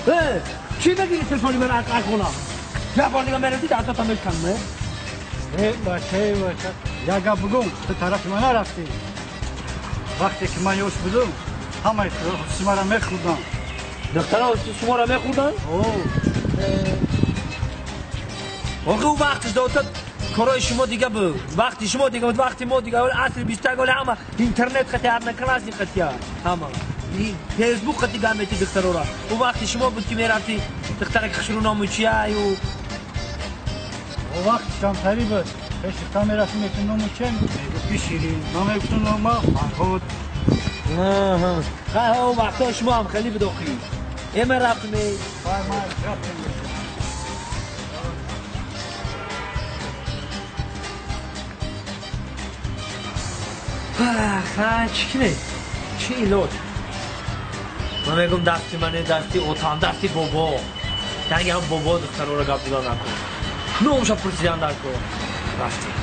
Чӣ мегири телефони ман аз хона? Як бор дига меравӣ дастата мешканам. Бача, бача, як гап бугум, ту тарафи ман нарафтӣ. Вақте ки ман ёш будум, ҳамаи шуморо мехӯрдам. Духтара шуморо мехӯрданд? Охи ӯ вақташ дота корои шумо дига буд. Вақти шумо дига буд, вақти мо дига. Асри 21 оли ҳама интернет қати, одноклассник қати ҳама. Фейсбук қати гап мети духтарора. Ӯ вақти шумо буд ки мерафти духтара хушрӯ ному чия ю. Ӯ вақт камтарӣ буд. Пеш духтар мерафтим, мегуфтем ному чия? Мегуфт Ширин. Ман мегуфтам нома Фарҳод. Хай, ӯ вақтҳо шумо ҳам хеле буд охи. Эма рафтем. Хай, ман рафтем. Хай, чӣ кине? Чӣ илоҷ? Ман мегум дасти мане, дасти отам, дасти бобо. Янги ҳам бобо духтарора гап зада накун. Номша пурсидан накун. Рафтем.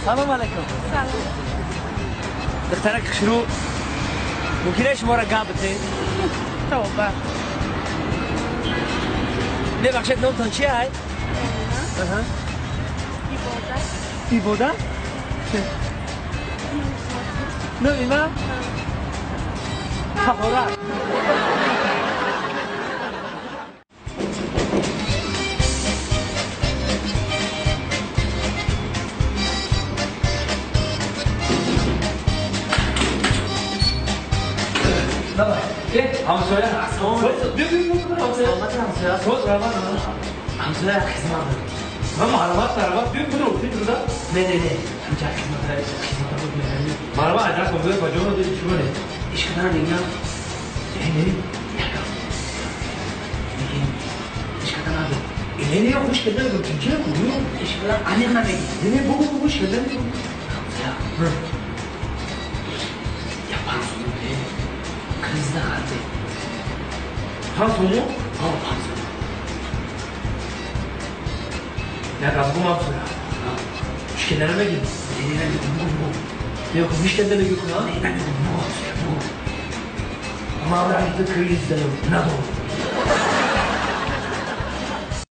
Салом алейкум. Салом. Духтарак хушрӯ, мумкин шуморо гап битед? Тавба. Бебахшед, номтон чи ай? Ибодат. Ибодат? Номи ман? Таҳорат. Ҳамсоя, ҳамсоя, хизмат дорем. Ман марҳамат, марҳамат, биё буро, биё. Не, не, не, ҳамча хизмат дорем, хизмат буд меҳрани. Марҳамат, адрас кун, ба ҷоно дидӣ чӣ боне? Ишқадан мегӯям. Не, не, якам. Мегӯям, ишқадан набуд. Не, не, хуш карда мегӯям, чӣ кунӣ? Ишқадан аниқ намегӣ. Не, не, бугу, бугу, хуш карда мегӯям. Ҳамсоя. Я 5 сомон криз нахарде. 5 сомон? Ҳо, 5 сомон. Як аз гум ҳамсоя. Ишканда намегӣ? Не, не, намегӯм, бугу, бугу. Не, хуб ишканда мегӯ кунам? Не, намегӯм, бугу, ҳамсоя, бугу. Ман рафта криз надорам.